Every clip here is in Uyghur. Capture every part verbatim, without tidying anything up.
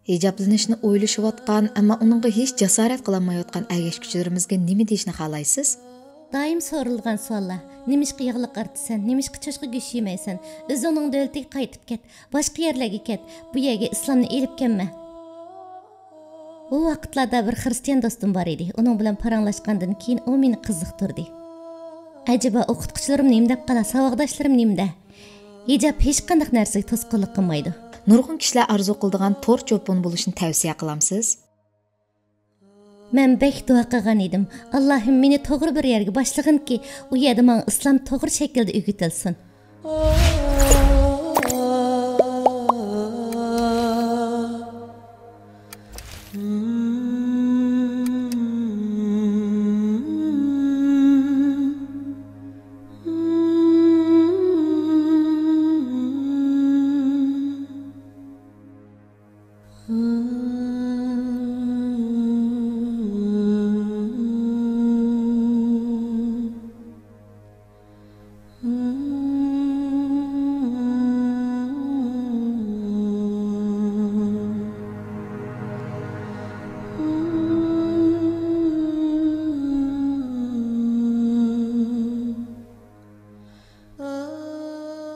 ھىجابلىنىشنى ئويلىشىۋاتقان، ئەمما ئۇنىڭغا ھېچ جاسارەت قىلالمايۋاتقان ئەگەشكۈچىلىرىمىزگە نېمە دېيىشنى خالايسىز؟ دائىم سورىلىدىغان سوئاللار. نېمىشقا ياغلىق ئارتىسەن؟ نېمىشقا چوشقا گۆشى يېمەيسەن؟ ئۆزۈڭنىڭ دۆلىتىگە قايتىپ كەت. باشقا يەرلەرگە كەت. بۇ يەرگە ئىسلامنى ئېلىپ كەلمە. ئۇ ۋاقىتلاردا بىر خىرىستىيان دوستۇم بار ئىدى. ئۇنىڭ بىلەن پاراڭلاشقاندىن كېيىن ئۇ مېنى قىزىقتۇردى. ئەجەبا ئوقۇتقۇچىلىرىم نېمە دەپ قالا، ساۋاقداشلىرىم نېمىدە؟ ھىجاب ھېچقانداق نەرسىگە توسقۇنلۇق قىلمايدۇ. نۇرغۇن كىشىلەر ئارزۇ قىلىدىغان تور چوپىنى بولۇشنى تەۋسىيە قىلامسىز؟ مەن بەك دۇئا قىلغان ئىدىم، ئاللاھىم مېنى توغرا بىر يەرگە باشلىغىنكى، ئۇ يەردە ماڭا ئىسلام توغرا شەكىلدە ئۆگىتىلسۇن.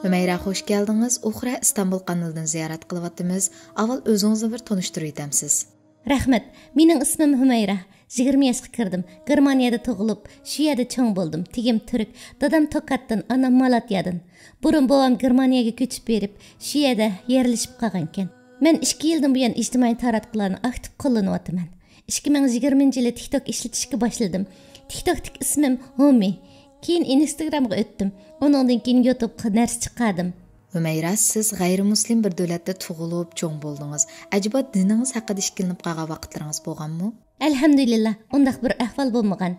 ھۈمەيرا، خوش كەلدىڭىز. ئۇخرا ئىستانبۇل قانىلىدىن زىيارەت قىلىۋاتىمىز. ئاۋۋال ئۆزىڭىزنى بىر تونۇشتۇرۇۋېتەمسىز؟ رەھمەت. مېنىڭ ئىسمىم ھۈمەيرا. يىگىرمە ياشقا كىردىم. گېرمانىيەدە تۇغۇلۇپ، شۇ يەردە چوڭ بولدۇم. تېگىم تۈرك. دادام توكاتتىن، ئانام مالاتيادىن. بۇرۇن بوۋام گېرمانىيەگە كۆچۈپ بېرىپ، شۇ يەردە يەرلىشىپ قالغانىكەن. مەن ئىككى يىلدىن بۇيان ئىجتىمائىي تاراتقۇلارنى ئاكتىپ قوللىنىۋاتىمەن. ئىككى مىڭ يىگىرمىنچى يىلى تىك توك ئىشلىتىشكە باشلىدىم. تىك توكتىكى ئىسمىم ھومى. كېيىن ئىنستاگرامغا ئۆتتۈم. ئۇنىڭدىن كېيىن يۇتۇبقا نەرسە چىقاردىم. ھۈمەيرا، سىز غەيرىمۇسلىم بىر دۆلەتتە تۇغۇلۇپ، چوڭ بولدىڭىز. ئەجەبا، دىنىڭىز ھەققىدە ئىككىلىنىپ قالغان ۋاقىتلىرىڭىز بولغانمۇ؟ ئەلھەمدۇلىللا، ئۇنداق بىر ئەھۋال بولمىغان.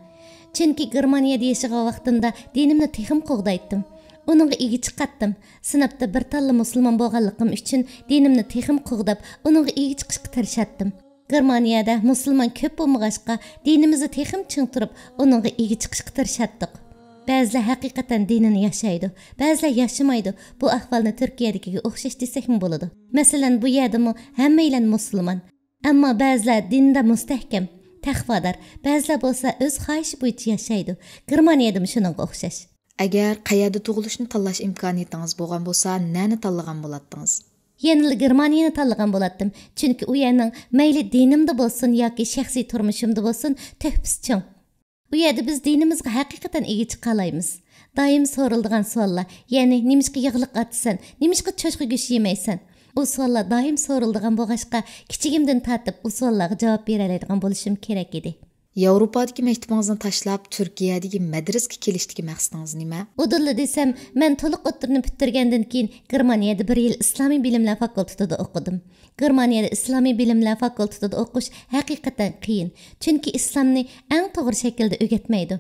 چۈنكى گېرمانىيەدە ياشىغان ۋاقتىمدا دىنىمنى تېخىمۇ قوغدايتتىم. ئۇنىڭغا ئىگە چىقاتتىم. سىنىپتا بىر تاللا مۇسۇلمان بولغانلىقىم ئۈچۈن دىنىمنى تېخىمۇ قوغداپ، ئۇنىڭغا ئىگە چىقىشقا تىرىشاتتىم. گېرمانىيەدە مۇسۇلمان كۆپ بولمىغاچقا، دىنىمىزدا تېخىمۇ چىڭ تۇرۇپ، ئۇنىڭغا ئىگە چىقىشقا تىرىشاتتۇق. بەزىلەر ھەقىقەتەن دىنىنى ياشايدۇ، بەزىلەر ياشىمايدۇ. بۇ ئەھۋالنى تۈركىيەدىكىگە ئوخشاش دېسەكمۇ بولىدۇ. مەسىلەن، بۇ يەردىمۇ ھەممەيلەن مۇسۇلمان. ئەمما بەزىلەر دىندا مۇستەھكەم، تەقۋادار، بەزىلەر بولسا ئۆز خاھىشى بويىچە ياشايدۇ. گېرمانىيەدىمۇ شۇنىڭغا ئوخشاش. ئەگەر قەيەردە تۇغۇلۇشنى تاللاش ئىمكانىيىتىڭىز بولغان بولسا، نەنى تاللىغان بولاتتىڭىز؟ يەنىلا گېرمانىيەنى تاللىغان بولاتتىم، چۈنكى ئۇ يەرنىڭ مەيلى دىنىمدا بولسۇن ياكى شەخسىي تۇرمۇشۇمدا بولسۇن، تۆھپىسى چوڭ. ئۇ يەردە بىز دىنىمىزغا ھەقىقەتەن ئىگە چىقالايمىز. دائىم سورىلىدىغان سوئاللار، يەنى نېمىشقا ياغلىق ئارتىسەن، نېمىشقا چوشقا گۆشى يېمەيسەن؟ ئۇ سوئاللار دائىم سورىلىدىغان بولغاچقا، كىچىكىمدىن تارتىپ ئۇ سوئاللارغا جاۋاب بېرەلەيدىغان بولۇشۇم كېرەك ئىدى. ياۋروپادىكى مەكتىپىڭىزنى تاشلاپ، تۈركىيەدىكى مەدرىسىگە كېلىشتىكى مەقسىتىڭىز نېمە؟ ئۇدۇللا دېسەم، مەن تولۇق ئوتتۇرىنى پۈتتۈرگەندىن كېيىن، گېرمانىيەدە بىر يىل ئىسلامىي بىلىملەر فاكۇلتېتىدا ئوقۇدۇم. گېرمانىيەدە ئىسلامىي بىلىملەر فاكۇلتېتىدا ئوقۇش ھەقىقەتەن قىيىن، چۈنكى ئىسلامنى ئەڭ توغرا شەكىلدە ئۆگەتمەيدۇ.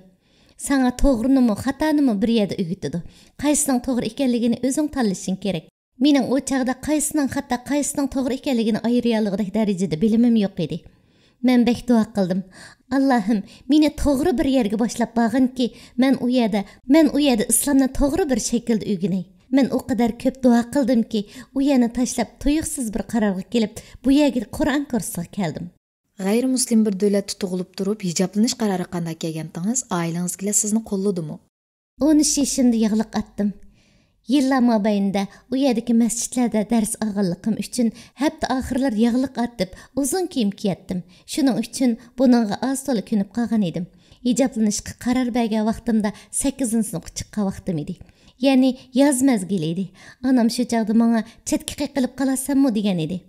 ساڭا توغرىنىمۇ، خاتانىمۇ بىر يەردە ئۆگىتىدۇ. قايسىنىڭ توغرا ئىكەنلىكىنى ئۆزۈڭ تاللىشىڭ كېرەك. مېنىڭ ئۇ چاغدا قايسىنىڭ خاتا، قايسىنىڭ توغرا ئىكەنلىكىنى ئايرىيالىغۇدەك دەرىجىدە بىلىمىم يوق ئىدى. مەن بەك دۇئا قىلدىم. ئاللاھىم، مېنى توغرا بىر يەرگە باشلاپ بارغىنكى، مەن ئۇ يەردە، مەن ئۇ يەردە ئىسلامنى توغرا بىر شەكىلدە ئۆگىنەي. مەن ئۇ قەدەر كۆپ دۇئا قىلدىمكى، ئۇ يەرنى تاشلاپ، تۇيۇقسىز بىر قارارغا كېلىپ، بۇ يەرگە قۇرئان كۇرسىغا كەلدىم. غەيرىمۇسلىم بىر دۆلەتتە تۇغۇلۇپ تۇرۇپ، ھىجابلىنىش قارارىغا قانداق كەلگەنتىڭىز؟ ئائىلىڭىزدىكىلەر سىزنى قوللىدىمۇ؟ ئون ئۈچ يېشىمدا ياغلىق ئاتتىم. يىللار مابەينىدە ئۇ يەردىكى مەسچىتلەردە دەرس ئالغانلىقىم ئۈچۈن، ھەپتە ئاخىرلىرى ياغلىق ئاتتىم، ئۇزۇن كىيىم كىيەتتىم. شۇنىڭ ئۈچۈن بۇنىڭغا ئاز تولا كۆنۈپ قالغان ئىدىم. ھىجابلىنىشقا قارار بەرگەن ۋاقتىمدا سەككىزىنچى سىنىپقا چىققان ۋاقتىم ئىدى. يەنى ياز مەزگىلى ئىدى. ئانام شۇ چاغدا ماڭا چەتكە قېقىلىپ قالارسەنمۇ دېگەن ئىدى.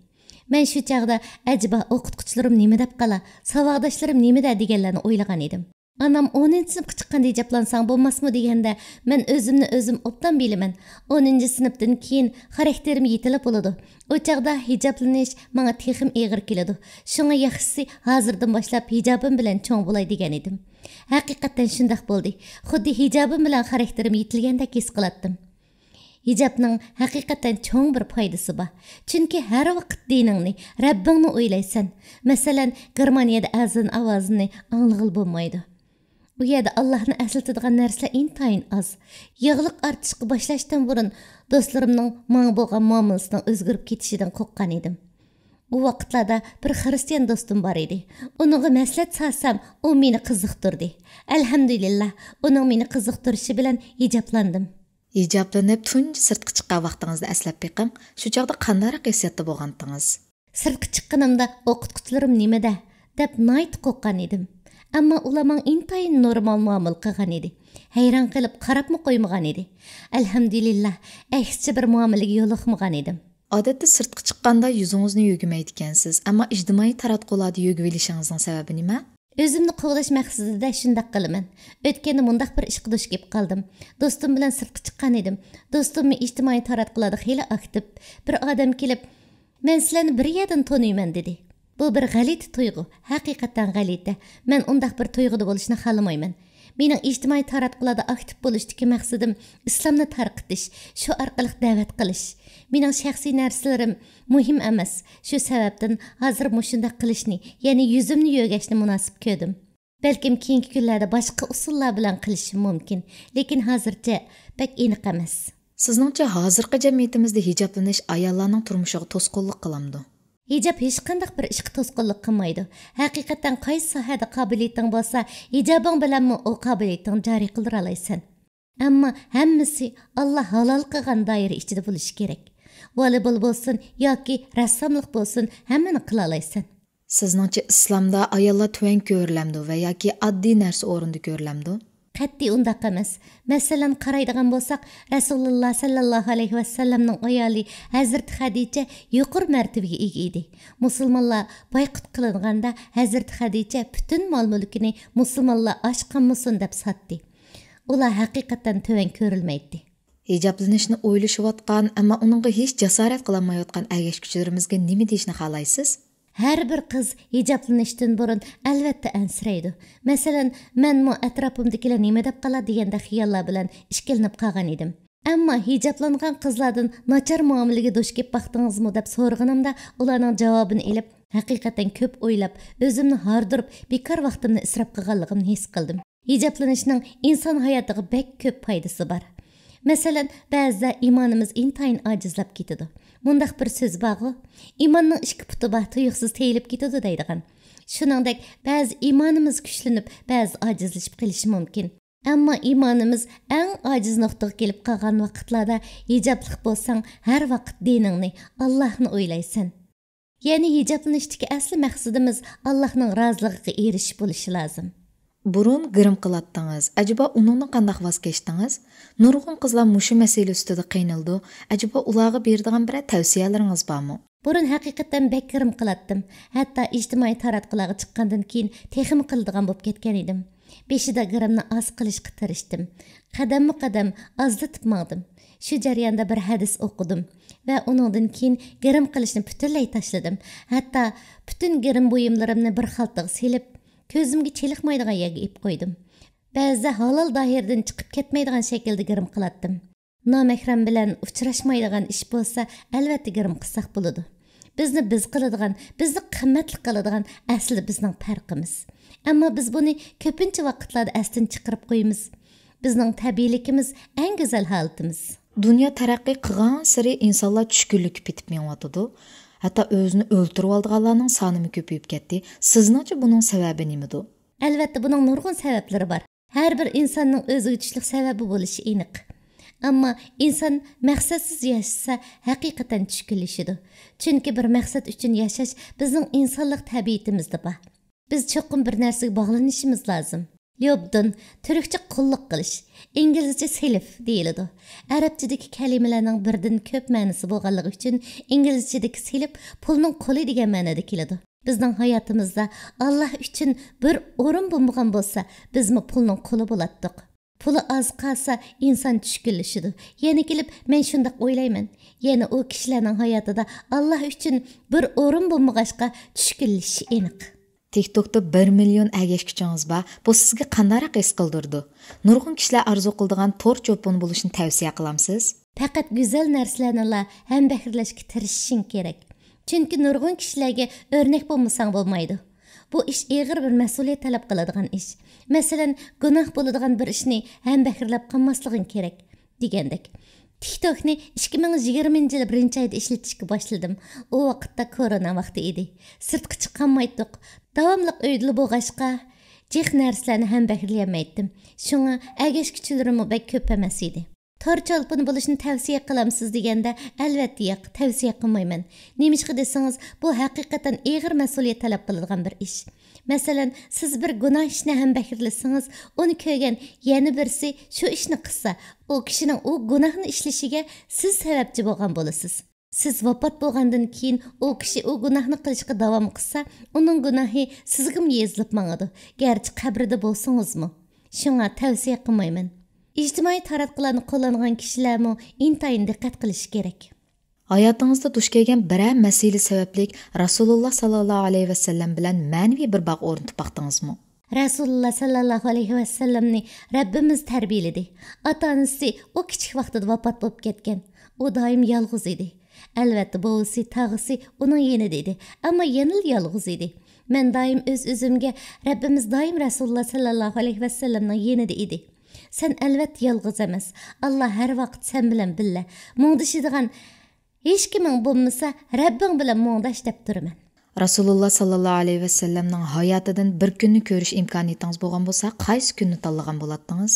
مەن شۇ چاغدا ئەجەبا ئوقۇتقۇچىلىرىم نېمە دەپ قالا، ساۋاقداشلىرىم نېمە دە دېگەنلەرنى ئويلىغان ئىدىم. ئانام ئونىنچى سىنىپقا چىققاندا ھىجابلانساڭ بولماسمۇ دېگەندە، مەن ئۆزۈمنى ئۆزۈم ئوبدان بىلىمەن. ئونىنچى سىنىپتىن كېيىن خاراكتېرىم يېتىلىپ بولىدۇ. ئۇ چاغدا ھىجابلىنىش ماڭا تېخىمۇ ئېغىر كېلىدۇ. شۇڭا ياخشىسى ھازىردىن باشلاپ ھىجابىم بىلەن چوڭ بولاي دېگەن ئىدىم. ھەقىقەتەن شۇنداق بولدى. خۇددى ھىجابىم بىلەن خاراكتېرىم يېتىلگەندەك ھېس قىلاتتىم. ھىجابنىڭ ھەقىقەتەن چوڭ بىر پايدىسى بار. چۈنكى ھەر ۋاقىت دىنىڭنى، رەببىڭنى ئويلايسەن. مەسىلەن، گېرمانىيەدە ئەزان ئاۋازىنى ئاڭلىغىلى بولمايدۇ. ئۇ يەردە ئاللاھنى ئەسلىتىدىغان نەرسىلەر ئىنتايىن ئاز. ياغلىق ئارتىشقا باشلاشتىن بۇرۇن دوستلىرىمنىڭ ماڭا بولغان مۇئامىلىسىنىڭ ئۆزگىرىپ كېتىشىدىن قورققان ئىدىم. ئۇ ۋاقىتلاردا بىر خىرىستىيان دوستۇم بار ئىدى. ئۇنىڭغا مەسلىھەت سالسام، ئۇ مېنى قىزىقتۇردى. ئەلھەمدۇلىللا، ئۇنىڭ مېنى قىزىقتۇرۇشى بىلەن ھىجابلاندىم. ھىجابلىنىپ تۇنجى سىرتقا چىققان ۋاقتىڭىزنى ئەسلەپ بېقىڭ. شۇ چاغدا قانداقراق ھېسسىياتتا بولغانتىڭىز؟ سىرتقا چىققىنىمدا ئوقۇتقۇچىلىرىم نېمىدە دەپ ناھايىتى قورققان ئىدىم. ئەمما ئۇلار ماڭا ئىنتايىن نورمال مۇئامىلە قىلغان ئىدى. ھەيران قېلىپ قاراپمۇ قويمىغان ئىدى. ئەلھەمدۇلىللا، ئەكسىچە بىر مۇئامىلىگە يولۇقمىغان ئىدىم. ئادەتتە سىرتقا چىققاندا يۈزىڭىزنى يۆگىمەيدىكەنسىز، ئەمما ئىجتىمائىي تاراتقۇلاردا يۆگىۋېلىشىڭىزنىڭ سەۋەبى نېمە؟ ئۆزۈمنى قوغداش مەقسىتىدە شۇنداق قىلىمەن. ئۆتكەندە مۇنداق بىر ئىشقا دۇچ كېلىپ قالدىم. دوستۇم بىلەن سىرتقا چىققان ئىدىم. دوستۇممۇ ئىجتىمائىي تاراتقۇلاردا خېلى ئاكتىپ. بىر ئادەم كېلىپ، «مەن سىلەرنى بىر يەردىن تونۇيمەن» دېدى. بۇ بىر غەلىتە تۇيغۇ، ھەقىقەتەن غەلىتە. مەن ئۇنداق بىر تۇيغۇدا بولۇشنى خالىمايمەن. مېنىڭ ئىجتىمائىي تاراتقۇلاردا ئاكتىپ بولۇشتىكى مەقسىتىم ئىسلامنى تارقىتىش، شۇ ئارقىلىق دەۋەت قىلىش. مېنىڭ شەخسىي نەرسىلىرىم مۇھىم ئەمەس. شۇ سەۋەبتىن ھازىر مۇشۇنداق قىلىشنى، يەنى يۈزۈمنى يۆگەشنى مۇناسىپ كۆردۈم. بەلكىم كېيىنكى كۈنلەردە باشقا ئۇسۇللار بىلەن قىلىشىم مۇمكىن، لېكىن ھازىرچە بەك ئېنىق ئەمەس. سىزنىڭچە ھازىرقى جەمئىيىتىمىزدە ھىجابلىنىش ئاياللارنىڭ تۇرمۇشىغا توسقۇنلۇق قىلامدۇ؟ ھىجاب ھېچقانداق بىر ئىشقا توسقۇنلۇق قىلمايدۇ. ھەقىقەتەن قايسى ساھەدە قابىلىيىتىڭ بولسا، ھىجابىڭ بىلەنمۇ ئۇ قابىلىيىتىڭنى جارى قىلدۇرالايسەن. ئەمما ھەممىسى ئاللا ھالال قىلغان دائىرە ئىچىدە بولۇشى كېرەك. ۋالىبول بولسۇن ياكى رەسساملىق بولسۇن، ھەممىنى قىلالايسەن. سىزنىڭچە ئىسلامدا ئاياللار تۆۋەن كۆرۈلەمدۇ ۋە ياكى ئاددىي نەرسە ئورنىدا كۆرۈلەمدۇ؟ قەتئىي ئۇنداق ئەمەس. مەسىلەن، قارايدىغان بولساق، رەسۇلۇللا سەللەللاھۇ ئەلەيھى ۋەسەللەمنىڭ ئايالى ھەزرىتى خەدىچە يۇقىرى مەرتىۋىگە ئىگە ئىدى. مۇسۇلمانلار بايقۇت قىلىنغاندا، ھەزرىتى خەدىچە پۈتۈن مال-مۈلكىنى مۇسۇلمانلار ئاچ قالمىسۇن دەپ ساتتى. ئۇلار ھەقىقەتەن تۆۋەن كۆرۈلمەيتتى. ھىجابلىنىشنى ئويلىشىۋاتقان، ئەمما ئۇنىڭغا ھېچ جاسارەت قىلالمايۋاتقان ئەگەشكۈچىلىرىمىزگە نېمە دېيىشنى خالايسىز؟ ھەر بىر قىز ھىجابلىنىشتىن بۇرۇن ئەلۋەتتە ئەنسىرەيدۇ. مەسىلەن، مەنمۇ ئەتراپىمدىكىلەر نېمە دەپ قالار دېگەندەك خىياللار بىلەن ئىككىلىنىپ قالغان ئىدىم. ئەمما ھىجابلانغان قىزلاردىن ناچار مۇئامىلىگە دۇچ كېلىپ باقتىڭىزمۇ دەپ سورىغىنىمدا، ئۇلارنىڭ جاۋابىنى ئېلىپ، ھەقىقەتەن كۆپ ئويلاپ، ئۆزۈمنى ھاردۇرۇپ، بىكار ۋاقتىمنى ئىسراپ قىلغانلىقىمنى ھېس قىلدىم. ھىجابلىنىشنىڭ ئىنسان ھاياتىغا بەك كۆپ پايدىسى بار. مەسىلەن، بەزىدە ئىمانىمىز ئىنتايىن ئاجىزلاپ كېتىدۇ. مۇنداق بىر سۆز بارغۇ، «ئىماننىڭ ئىككى پۇتى بار، تۇيۇقسىز تېيىلىپ كېتىدۇ» دەيدىغان. شۇنىڭدەك، بەزى ئىمانىمىز كۈچلىنىپ، بەزى ئاجىزلىشىپ قېلىشى مۇمكىن. ئەمما ئىمانىمىز ئەڭ ئاجىز نۇقتىغا كېلىپ قالغان ۋاقىتلاردا ھىجابلىق بولساڭ، ھەر ۋاقىت دىنىڭنى، ئاللاھنى ئويلايسەن. يەنى ھىجابلىنىشتىكى ئەسلى مەقسىتىمىز ئاللاھنىڭ رازىلىقىغا ئېرىشىش بولۇشى لازىم. بۇرۇن گىرىم قىلاتتىڭىز، ئەجەبا ئۇنىڭدىن قانداق ۋاز كەچتىڭىز؟ نۇرغۇن قىزلار مۇشۇ مەسىلە ئۈستىدە قىينىلىدۇ، ئەجەبا ئۇلارغا بېرىدىغان بىرەر تەۋسىيەلىرىڭىز بارمۇ؟ بۇرۇن ھەقىقەتەن بەك گىرىم قىلاتتىم، ھەتتا ئىجتىمائىي تاراتقۇلارغا چىققاندىن كېيىن تېخىمۇ قىلىدىغان بولۇپ كەتكەن ئىدىم. بېشىدا گىرىمنى ئاز قىلىشقا تىرىشتىم. قەدەممۇ قەدەم ئازلىتىپ ماڭدىم. شۇ جەرياندا بىر ھەدىس ئوقۇدۇم ۋە ئۇنىڭدىن كېيىن گىرىم قىلىشنى پۈتۈنلەي تاشلىدىم. ھەتتا پۈتۈن گىرىم بۇيۇملىرىمنى بىر خالتىغا سېلىپ، كۆزۈمگە چېلىقمايدىغان يەرگە ئېلىپ قويدۇم. بەزىدە ھالال دائىرىدىن چىقىپ كەتمەيدىغان شەكىلدە گىرىم قىلاتتىم. نامەھرەم بىلەن ئۇچراشمايدىغان ئىش بولسا، ئەلۋەتتە گىرىم قىلساق بولىدۇ. بىزنى بىز قىلىدىغان، بىزنى قىممەتلىك قىلىدىغان ئەسلى بىزنىڭ پەرقىمىز. ئەمما بىز بۇنى كۆپىنچە ۋاقىتلاردا ئەستىن چىقىرىپ قويىمىز. بىزنىڭ تەبىئىيلىكىمىز ئەڭ گۈزەل ھالىتىمىز. دۇنيا تەرەققىي قىلغانسېرى ئىنسانلار چۈشكۈنلۈككە پېتىپ مېڭىۋاتىدۇ. ھەتتا ئۆزىنى ئۆلتۈرۈۋالىدىغانلارنىڭ سانىمۇ كۆپىيىپ كەتتى. سىزنىڭچە بۇنىڭ سەۋەبى نېمىدۇ؟ ئەلۋەتتە، بۇنىڭ نۇرغۇن سەۋەبلىرى بار. ھەر بىر ئىنساننىڭ ئۆزىگە چۈشلۈك سەۋەبى بولۇشى ئېنىق. ئەمما ئىنسان مەقسەتسىز ياشىسا، ھەقىقەتەن چۈشكۈنلىشىدۇ. چۈنكى بىر مەقسەت ئۈچۈن ياشاش بىزنىڭ ئىنسانلىق تەبىئىتىمىزدە بار. بىز چوقۇم بىر نەرسىگە باغلىنىشىمىز لازىم. ليوبدون، تۈركچە قۇللۇق قىلىش، ئىنگلىزچە سېلىف دېيىلىدۇ. ئەرەبچىدىكى كەلىمىلەرنىڭ بىردىن كۆپ مەنىسى بولغانلىقى ئۈچۈن، ئىنگلىزچىدىكى سېلىف پۇلنىڭ قۇلى دېگەن مەنىدە كېلىدۇ. بىزنىڭ ھاياتىمىزدا ئاللاھ ئۈچۈن بىر ئورۇن بولمىغان بولسا، بىزمۇ پۇلنىڭ قۇلى بولاتتۇق. پۇلى ئاز قالسا، ئىنسان چۈشكۈنلىشىدۇ. يەنە كېلىپ، مەن شۇنداق ئويلايمەن. يەنە ئۇ كىشىلەرنىڭ ھاياتىدا ئاللاھ ئۈچۈن بىر ئورۇن بولمىغاچقا، چۈشكۈنلىشىشى ئېنىق. تىك توكتا بىر مىليون ئەگەشكۈچىڭىز بار، بۇ سىزگە قانداقراق ھېس قىلدۇرىدۇ؟ نۇرغۇن كىشىلەر ئارزۇ قىلىدىغان تور چولپىنى بولۇشنى تەۋسىيە قىلامسىز؟ پەقەت گۈزەل نەرسىلەرنىلا ھەمبەھىرلەشكە تىرىشىشىڭ كېرەك. چۈنكى نۇرغۇن كىشىلەرگە ئۆرنەك بولمىساڭ بولمايدۇ. بۇ ئىش ئېغىر بىر مەسئۇلىيەت تەلەپ قىلىدىغان ئىش. مەسىلەن، گۇناھ بولىدىغان بىر ئىشنى ھەمبەھىرلەپ قىلماسلىقىڭ كېرەك، دېگەندەك. تىكتوكنى ئىككى مىڭ يىگىرمىنچى يىل بىرىنچى ئايدا ئىشلىتىشكە باشلىدىم. ئۇ ۋاقىتتا كورونا ۋاقتى ئىدى. سىرتقا چىقالمايتتۇق. داۋاملىق ئۆيدىلا بولغاچقا، جىق نەرسىلەرنى ھەمبەھىرلىيەلمەيتتىم. شۇڭا ئەگەشكۈچىلىرىممۇ بەك كۆپ ئەمەس ئىدى. تور چولپىنى بولۇشنى تەۋسىيە قىلامسىز دېگەندە، ئەلۋەتتە ياق، تەۋسىيە قىلمايمەن. نېمىشقا دېسىڭىز، بۇ ھەقىقەتەن ئېغىر مەسئۇلىيەت تەلەپ قىلىدىغان بىر ئىش. مەسىلەن، سىز بىر گۇناھ ئىشنى ھەمبەھىرلىسىڭىز، ئۇنى كۆرگەن يەنە بىرسى شۇ ئىشنى قىلسا، ئۇ كىشىنىڭ ئۇ گۇناھنى ئىشلىشىگە سىز سەۋەبچى بولغان بولىسىز. سىز ۋاپات بولغاندىن كېيىن ئۇ كىشى ئۇ گۇناھنى قىلىشقا داۋام قىلسا، ئۇنىڭ گۇناھى سىزگىمۇ يېزىلىپ ماڭىدۇ، گەرچە قەبرىدە بولسىڭىزمۇ. شۇڭا تەۋسىيە قىلمايمەن. ئىجتىمائىي تاراتقۇلارنى قوللانغان كىشىلەرمۇ ئىنتايىن دىققەت قىلىشى كېرەك. ھاياتىڭىزدا دۇچ كەلگەن بىرەر مەسىلە سەۋەبلىك رەسۇلۇللا ساللاللاھۇ ئەلەيھى ۋەسەللەم بىلەن مەنىۋى بىر باغ ئورنىتىپ باقتىڭىزمۇ؟ رەسۇلۇللا ساللاللاھۇ ئەلەيھى ۋەسەللەمنى رەببىمىز تەربىيىلىدى. ئاتا-ئانىسى ئۇ كىچىك ۋاقتىدا ۋاپات بولۇپ كەتكەن. ئۇ دائىم يالغۇز ئىدى. ئەلۋەتتە، بوۋىسى، تاغىسى ئۇنىڭ يېنىدا ئىدى. ئەمما يەنىلا يالغۇز ئىدى. مەن دائىم ئۆز-ئۆزۈمگە، رەببىمىز دائىم رەسۇلۇللا ساللاللاھۇ ئەلەيھى ۋەسەللەمنىڭ يېنىدا ئىدى. سەن ئەلۋەتتە يالغۇز ئەمەس. ئاللا ھەر ۋاقىت سەن بىلەن بىللە. مۇڭدىشىدىغان ھېچكىمىڭ بولمىسا، رەببىڭ بىلەن مۇڭداش دەپ تۇرىمەن. رەسۇلۇللا ساللاللاھۇ ئەلەيھى ۋەسەللەمنىڭ ھاياتىدىن بىر كۈننى كۆرۈش ئىمكانىيىتىڭىز بولغان بولسا، قايسى كۈننى تاللىغان بولاتتىڭىز؟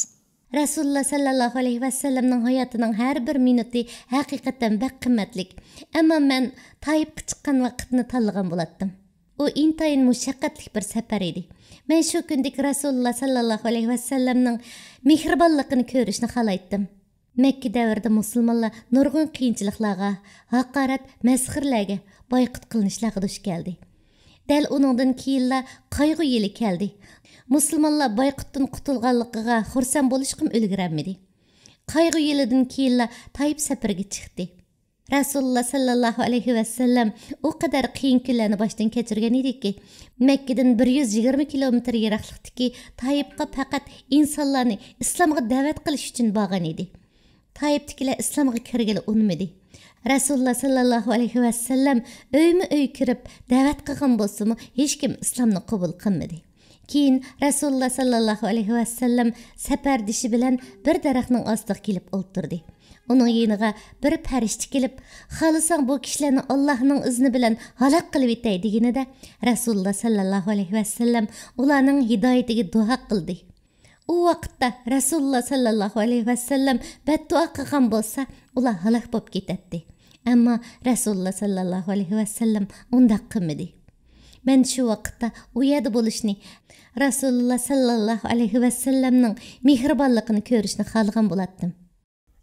رەسۇلۇللا ساللاللاھۇ ئەلەيھى ۋەسەللەمنىڭ ھاياتىنىڭ ھەر بىر مىنۇتى ھەقىقەتەن بەك قىممەتلىك. ئەمما مەن تايىپقا چىققان ۋاقىتنى تاللىغان بولاتتىم. ئۇ ئىنتايىن مۇشەققەتلىك بىر سەپەر ئىدى. مەن شۇ كۈندىكى رەسۇلۇللا ساللاللاھۇ ئەلەيھى ۋەسەللەمنىڭ مېھرىبانلىقىنى كۆرۈشنى خالايتتىم. مەككە دەۋرىدە مۇسۇلمانلار نۇرغۇن قىيىنچىلىقلارغا، ھاقارەت، مەسخىرىلەرگە، بايقۇت قىلىنىشلارغا دۇچ كەلدى. دەل ئۇنىڭدىن كېيىنلا قايغۇ يىلى كەلدى. مۇسۇلمانلار بايقۇتتىن قۇتۇلغانلىقىغا خۇرسەن بولۇشقىمۇ ئۈلگۈرەلمىدى. قايغۇ يىلىدىن كېيىنلا تايىپ سەپىرىگە چىقتى. رەسۇلۇللا ساللاللاھۇ ئەلەيھى ۋەسەللەم ئۇ قەدەر قىيىن كۈنلەرنى باشتىن كەچۈرگەن ئىدىكى، مەككىدىن بىر يۈز يىگىرمە كىلومېتىر يىراقلىقتىكى تايىپقا پەقەت ئىنسانلارنى ئىسلامغا دەۋەت قىلىش ئۈچۈن بارغان ئىدى. تايىپتىكىلەر ئىسلامغا كىرگىلى ئۇنىمىدى. رەسۇلۇللا ساللاللاھۇ ئەلەيھى ۋەسەللەم ئۆيمۇ ئۆي كىرىپ دەۋەت قىلغان بولسىمۇ، ھېچكىم ئىسلامنى قوبۇل قىلمىدى. كېيىن رەسۇلۇللا ساللاللاھۇ ئەلەيھى ۋەسەللەم سەپەردىشى بىلەن بىر دەرەخنىڭ ئاستىغا كېلىپ ئولتۇردى. ئۇنىڭ يېنىغا بىر پەرىشتە كېلىپ، «خالىساڭ بۇ كىشىلەرنى ئاللاھنىڭ ئىزنى بىلەن ھالاك قىلىۋېتەي» دېگىنىدە، رەسۇلۇللا ساللاللاھۇ ئەلەيھى ۋەسەللەم ئۇلارنىڭ ھىدايىتىگە دۇئا قىلدى. ئۇ ۋاقىتتا رەسۇلۇللا ساللاللاھۇ ئەلەيھى ۋەسەللەم بەددۇئا قىلغان بولسا، ئۇلار ھالاك بولۇپ كېتەتتى. ئەمما رەسۇلۇللا ساللاللاھۇ ئەلەيھى ۋەسەللەم ئۇنداق قىلمىدى. مەن شۇ ۋاقىتتا ئۇ يەردە بولۇشنى، رەسۇلۇللا ساللاللاھۇ ئەلەيھى ۋەسەللەمنىڭ مېھرىبانلىقىنى كۆرۈشنى خالىغان بولاتتىم.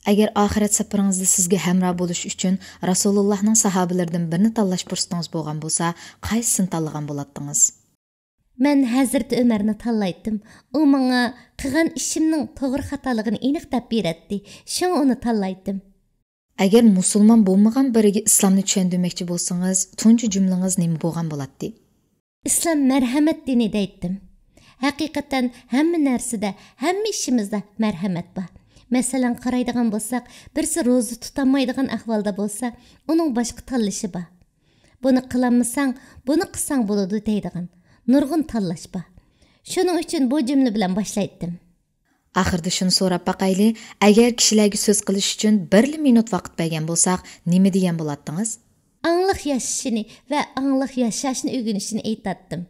ئەگەر ئاخىرەت سەپىرىڭىزدە سىزگە ھەمراھ بولۇش ئۈچۈن رەسۇلۇللاھنىڭ ساھابىلىرىدىن بىرنى تاللاش پۇرسىتىڭىز بولغان بولسا، قايسىسىنى تاللىغان بولاتتىڭىز؟ مەن ھەزرىتى ئۆمەرنى تاللايتتىم. ئۇ ماڭا قىلغان ئىشىمنىڭ توغرا خاتالىقىنى ئېنىق دەپ بېرەتتى. شۇڭا ئۇنى تاللايتتىم. ئەگەر مۇسۇلمان بولمىغان بىرىگە ئىسلامنى چۈشەندۈرمەكچى بولسىڭىز، تۇنجى جۈملىڭىز نېمە بولغان بولاتتى؟ ئىسلام مەرھەمەت دىنى دەيتتىم. ھەقىقەتەن ھەممە نەرسىدە، ھەممە ئىشىمىزدا مەرھەمەت بار. مەسىلەن، قارايدىغان بولساق، بىرسى روزا تۇتالمايدىغان ئەھۋالدا بولسا، ئۇنىڭ باشقا تاللىشى بار. «بۇنى قىلالمىساڭ، بۇنى قىلساڭ بولىدۇ» دەيدىغان نۇرغۇن تاللاش بار. شۇنىڭ ئۈچۈن بۇ جۈملە بىلەن باشلايتتىم. ئاخىرىدا شۇنى سوراپ باقايلى، ئەگەر كىشىلەرگە سۆز قىلىش ئۈچۈن بىرلا مىنۇت ۋاقىت بەرگەن بولساق، نېمە دېگەن بولاتتىڭىز؟ ئاڭلىق ياشىشىنى ۋە ئاڭلىق ياشاشنى ئۆگىنىشىنى ئېيتاتتىم.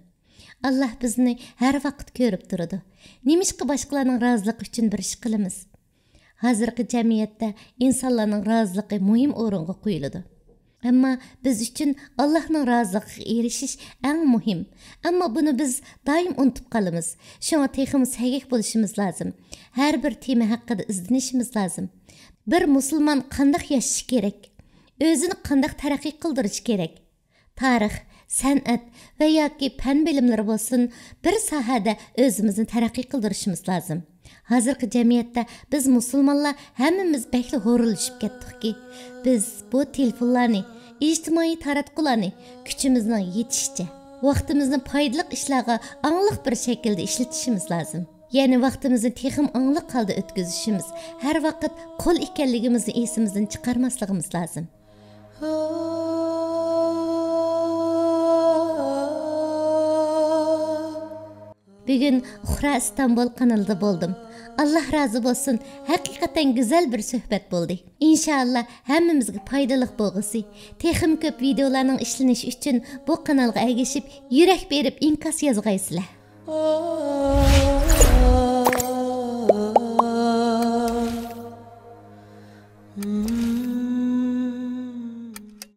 ئاللا بىزنى ھەر ۋاقىت كۆرۈپ تۇرىدۇ. نېمىشقا باشقىلارنىڭ رازىلىقى ئۈچۈن بىر ئىش قىلىمىز؟ ھازىرقى جەمئىيەتتە ئىنسانلارنىڭ رازىلىقى مۇھىم ئورۇنغا قويۇلىدۇ. ئەمما بىز ئۈچۈن ئاللاھنىڭ رازىلىقىغا ئېرىشىش ئەڭ مۇھىم. ئەمما بۇنى بىز دائىم ئۇنتۇپ قالىمىز. شۇڭا تېخىمۇ سەگەك بولۇشىمىز لازىم. ھەر بىر تېما ھەققىدە ئىزدىنىشىمىز لازىم. بىر مۇسۇلمان قانداق ياشىشى كېرەك؟ ئۆزىنى قانداق تەرەققىي قىلدۇرۇشى كېرەك؟ تارىخ، سەنئەت ۋە ياكى پەن بىلىملىرى بولسۇن، بىر ساھەدە ئۆزىمىزنى تەرەققىي قىلدۇرۇشىمىز لازىم. ھازىرقى جەمئىيەتتە بىز مۇسۇلمانلار ھەممىمىز بەكلا ھۇرۇنلىشىپ كەتتۇقكى، بىز بۇ تېلېفونلارنى، ئىجتىمائىي تاراتقۇلارنى كۈچىمىزنىڭ يېتىشىچە، ۋاقتىمىزنى پايدىلىق ئىشلارغا ئاڭلىق بىر شەكىلدە ئىشلىتىشىمىز لازىم. يەنى ۋاقتىمىزنى تېخىمۇ ئاڭلىق ھالدا ئۆتكۈزۈشىمىز، ھەر ۋاقىت قۇل ئىكەنلىكىمىزنى ئېسىمىزدىن چىقارماسلىقىمىز لازىم. بۈگۈن ئۇخرا ئىستانبۇل قانىلىدا بولدۇم. ئاللا رازى بولسۇن، ھەقىقەتەن گۈزەل بىر سۆھبەت بولدى. ئىنشائاللا، ھەممىمىزگە پايدىلىق بولغۇسى. تېخىمۇ كۆپ ۋىدېئولارنىڭ ئىشلىنىشى ئۈچۈن بۇ قانالغا ئەگىشىپ، يۈرەك بېرىپ ئىنكاس يازغايسىلەر.